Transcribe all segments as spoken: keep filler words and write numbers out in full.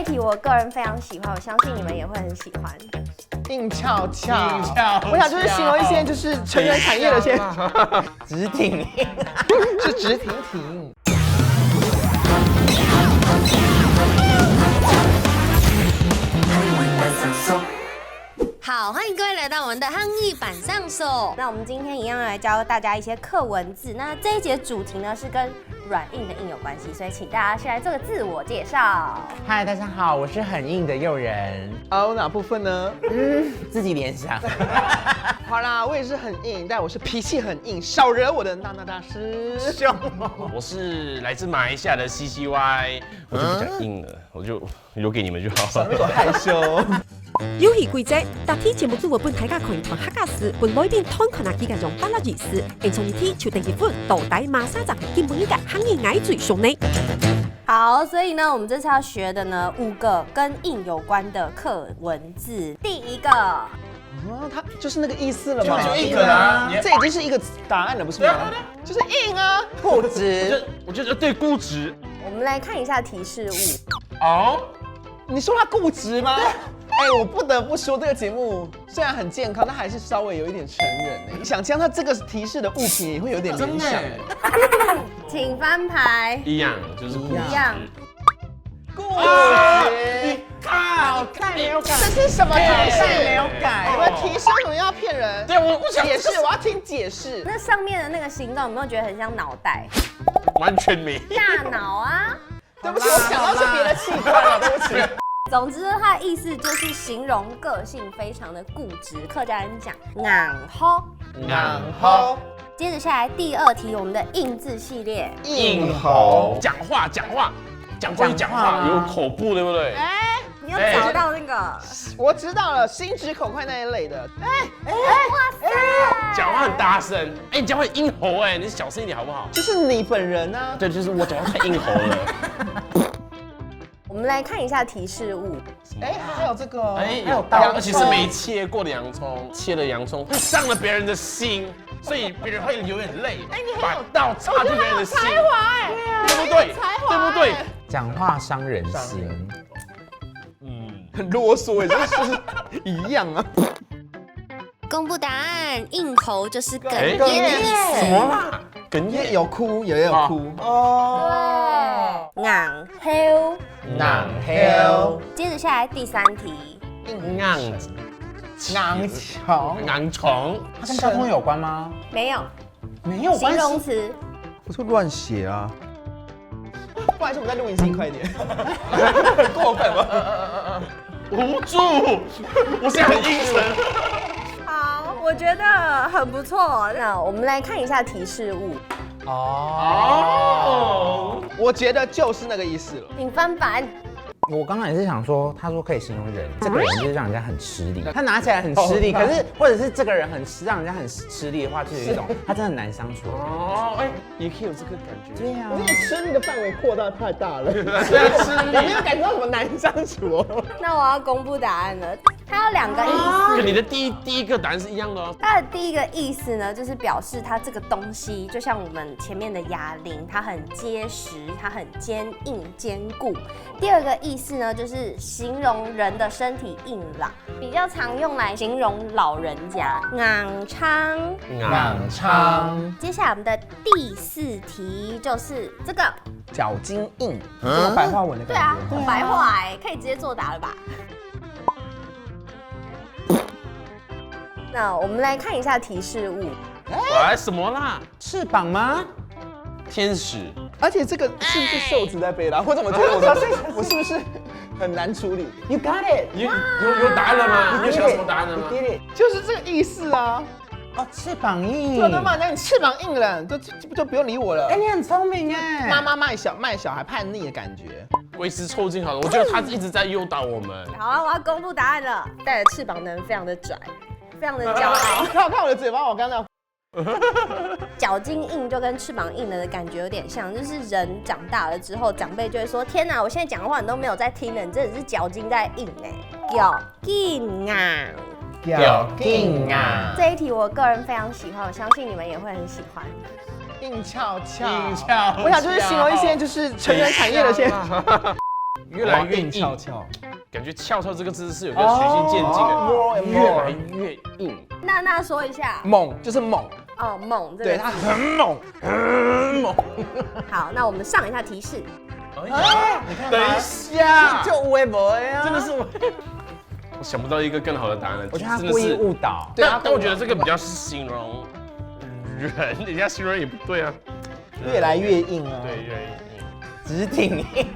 题我个人非常喜欢，我相信你们也会很喜欢。硬翘翘，硬翘翘我想就是形容一些就是成人产业的一些，直挺，是直挺挺。好，欢迎各位来到我们的汉语板上手。那我们今天一样来教大家一些课文字。那这一节主题呢是跟软硬的硬有关系，所以请大家先来做个自我介绍。嗨，大家好，我是很硬的诱人，哦，哪部分呢？自己联想。好啦，我也是很硬，但我是脾气很硬，少惹我的娜娜大师。凶。我是来自马来西亚的 C C Y，我就比较硬了，我就留给你们就好了。有点害羞。游戏规则：答题节目组会分大家看一段客家诗，分來賓聽看下佢个用白話意思，演唱一題就得一分，到底麼儕正係今晡日个客語𠊎最凶呢？好，所以呢，我们这次要学的呢，五个跟硬有关的课文字。第一个，啊，他就是那个意思了嘛。就就硬了啊这已经是一个答案了，不是吗？就是硬啊，固执。我就对固执。我们来看一下提示物。哦，你说他固执吗？哎，我不得不说，这个节目虽然很健康，但还是稍微有一点成人呢。你想像他这个提示的物品，也会有点联想。请翻牌。一样就是固执。一样。固啊执。好，再没有改，这是什么提示？再没有改。我的提示为什么要骗人？对，我我想解释，我要听解释。那上面的那个形状有没有觉得很像脑袋？完全没。大脑啊。对不起，我想到是别的器官了，对不起。总之，它的意思就是形容个性非常的固执，客家人讲硬核。然后接着下来第二题，我们的硬字系列。硬喉，讲话讲话，讲关于讲话有口部，对不对？你有找到那个？我知道了，心直口快那一类的。哎，讲话很大声，哎，你讲话硬喉哎，你小声一点好不好？就是你本人啊。对，就是我讲话太硬喉了。我们来看一下提示物。哎，还有这个，哎，还有有刀，而且是没切过的洋葱，切了洋葱会伤了别人的心，所以别人会流眼泪，哎，你把刀插进别人的心，才华哎，对不对？才华对不对？讲话伤人心，嗯，很啰嗦哎，这是一样啊。公布答案，硬喉就是哽咽的意思。什么啦？哽也咽有哭，也有哭。对，硬核。然后接着下来第三题，硬硬桥，硬虫，它跟交通有关吗？没有，没有关系。形容词。我说乱写啊。不好意思，我们在录音室，快一点。很过分吗？无助，我现在很阴沉。好，我觉得很不错。那我们来看一下提示物。哦，我觉得就是那个意思了。请翻白。我刚刚也是想说，他说可以形容人，这个人就是让人家很吃力，他拿起来很吃力，哦可是或者是这个人很吃，让人家很吃力的话，就有一种他真的很难相处。哦，哎，也可以有这个感觉。对呀、我觉得吃力的范围扩大太大了，对啊，吃我没有力。感觉到什么难相处哦。那我要公布答案了，它有两个意思。跟你的第一第一个答案是一样的哦。它的第一个意思呢，就是表示它这个东西，就像我们前面的哑铃，它很结实，它很坚硬坚固。第二个意思呢，就是形容人的身体硬朗，比较常用来形容老人家。硬撑。硬唱接下来我们的第四题就是这个，脚筋硬，有白话文的对啊感觉。，白话哎、可以直接作答了吧？那我们来看一下提示物。我来什么啦？翅膀吗？天使，而且这个是不是瘦子在背的啊？我怎么觉得我的我是不是很难处理？ You got it. 有有有答案了吗？你有想到什么答案了吗？ You did it. 就是这个意思啊。哦，翅膀硬。对啊，那么那你翅膀硬了，就就就不用理我了哎、。你很聪明哎。妈妈卖小卖小孩叛逆的感觉。为时凑近好了，我觉得他一直在诱导我们。好了，我要公布答案了。带着翅膀的人非常的拽，非常的骄傲。看我看我的嘴巴，我刚刚脚筋硬就跟翅膀硬了的感觉有点像，就是人长大了之后，长辈就会说：“天哪，我现在讲的话你都没有在听了，你真的是脚筋在硬哎、欸，脚筋硬。”有劲啊！这一题我个人非常喜欢，我相信你们也会很喜欢。硬翘翘，硬翘我想就是形容一些就是成人产业的一些。越来越硬，翘翘，感觉翘翘这个字是有个循序渐进的，哦，越来越硬。娜娜说一下。猛，就是猛。哦，猛这个字。对，它很猛，很猛。好，那我们上一下提示。哎，你看，等一下，就有的没的啊。真的是我，我想不到一个更好的答案了。我觉得他故意误导。对啊，但我觉得这个比较是形容人，人家形容也不对啊。越来越硬啊。对，越来越硬。直挺硬，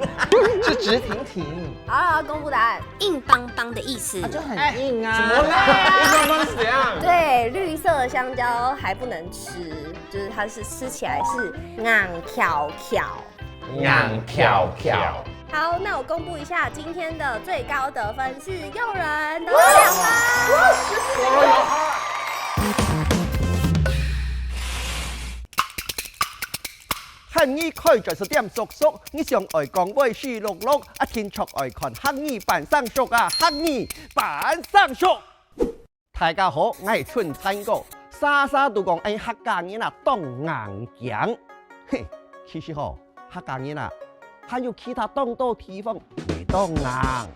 是直挺挺。好，公布答案。硬邦邦的意思。啊，就很硬啊。怎么啦？硬邦邦是怎样？对，绿色的香蕉还不能吃，就是它是吃起来是硬翘翘。硬翘翘。好，那我公布一下今天的最高得分是诱人得两分。加油！ 汉語開嘴是點熟熟，你想愛講話是錄錄，啊，定著愛看客語半生熟啊，客語半生熟。大家好，𠊎係春燦哥。儕儕都講𠊎客家人啊，當硬頸。嘿，其實吼，客家人啊，還有其他當多地方也當硬。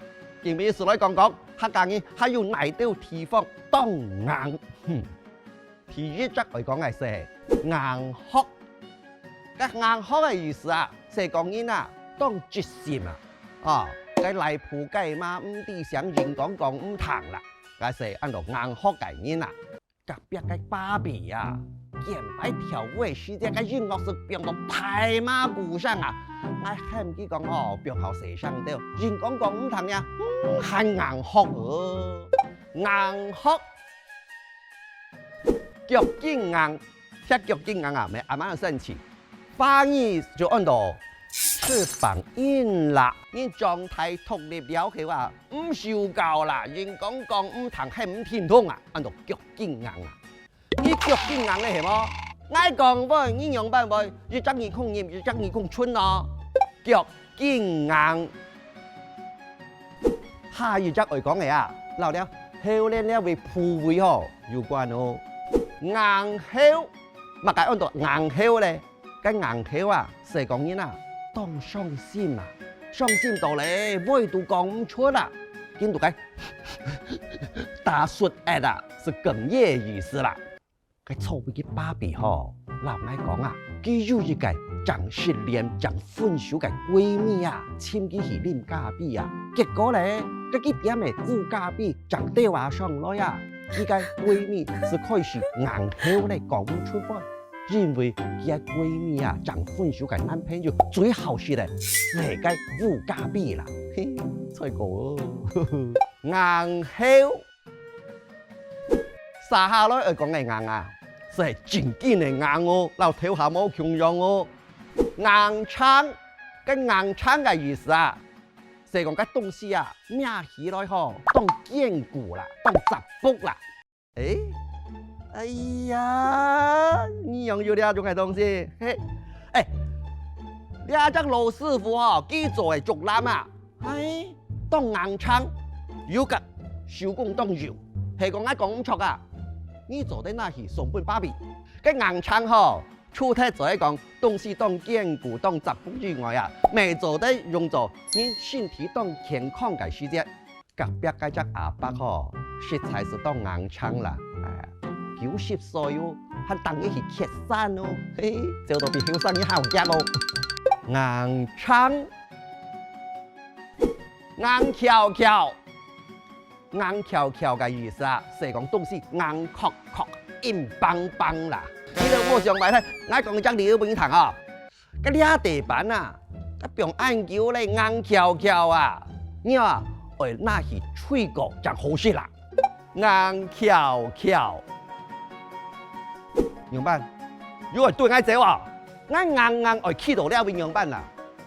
今日就來講講，客家人還有哪兜地方當硬。哼。 第一隻愛講个係硬殼。該硬殼个意思啊，係講人啊，當直心啊，哦，該倈步該馬毋知聲，硬講講毋聽啦，該係安到硬殼个人啊。隔壁个芭比啊，見擺跳舞个時節，該音樂係放到大嫲牯聲啊，𠊎喊佢講哦，放較細聲兜，硬講講毋聽呀，嗯，還硬殼哦，硬殼。 腳筋硬，踢腳筋硬啊，乜恁樣生趣。華語就安到翅膀硬了，人長大獨立了後啊，毋受教啦，人講講毋聽，喊毋停動啊，安到腳筋硬啊。你腳筋硬个係無？𠊎講會，你仰般會，一隻耳空入，一隻耳空出哦。腳 筋硬。下一隻愛講个啊，摎了後面這位部位吼有關哦。硬喉，麼个安到硬喉咧？該硬喉啊，係講人啊，當傷心啊，傷心到咧，話都講毋出啦，緊到該打出來啊，係哽咽个意思啦。 該座位个芭比吼，摎𠊎講啊，佢有一個正失戀、正分手个閨蜜啊，尋佢去啉咖啡啊。結果咧，該佢點个烏咖啡正兜啊上來啊，佢个閨蜜就開始硬喉咧講毋出話，因為佢个閨蜜啊，正分手个男朋友最好食个係該烏咖啡啦。嘿，菜哥哦，硬喉。 續下來愛講个硬啊，係正經个硬哦，摎頭下無共樣哦。硬撐，該硬撐个意思啊，係講該東西啊，捏起來吼，當堅固啦，當扎伏啦。誒，哎呀，你仰有這種个東西？嘿，誒，這隻老師傅吼，佢做个竹籃啊， 嘿，當硬撐，有个手工當幼，係講𠊎講毋著啊。你做得拿去送分芭比。該硬撐吼，除忒做得講東西當堅固、當扎伏以外啊，乜做得用做人身體當健康个時節。隔壁該隻阿伯吼，實在係當硬撐啦，哎，九十歲哦，還當日去蹶山哦，嘿，走到比後生人還遽哦。硬撐。 硬翹翹。硬翹翹个意思啊，係講東西硬殼殼、硬邦邦啦。你都莫想歪忒，𠊎講一隻例仔分你聽啊。該這地板啊，該放恁久咧，硬翹翹啊，你啊，愛拿去吹過正好食啦。硬翹翹。仰般？又愛對𠊎走啊？𠊎硬硬愛企到這位仰般啦？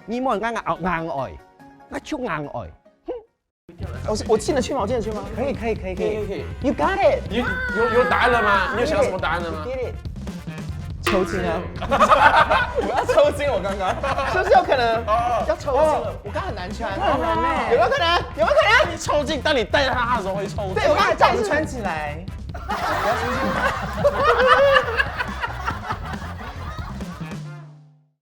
你莫硬硬，硬愛。 那就硬愛。我是我进得去吗？我进得去吗？可以可以可以可以可以可以。You got it。有有有答案了吗？你有想到什么答案了吗？ Get it。抽筋啊！我要抽筋，我刚刚是不是有可能？哦要抽筋了，我刚很难穿，很难欸有没有可能？有没有可能？你抽筋，当你戴它的时候会抽筋。对，我刚才叫你穿起来。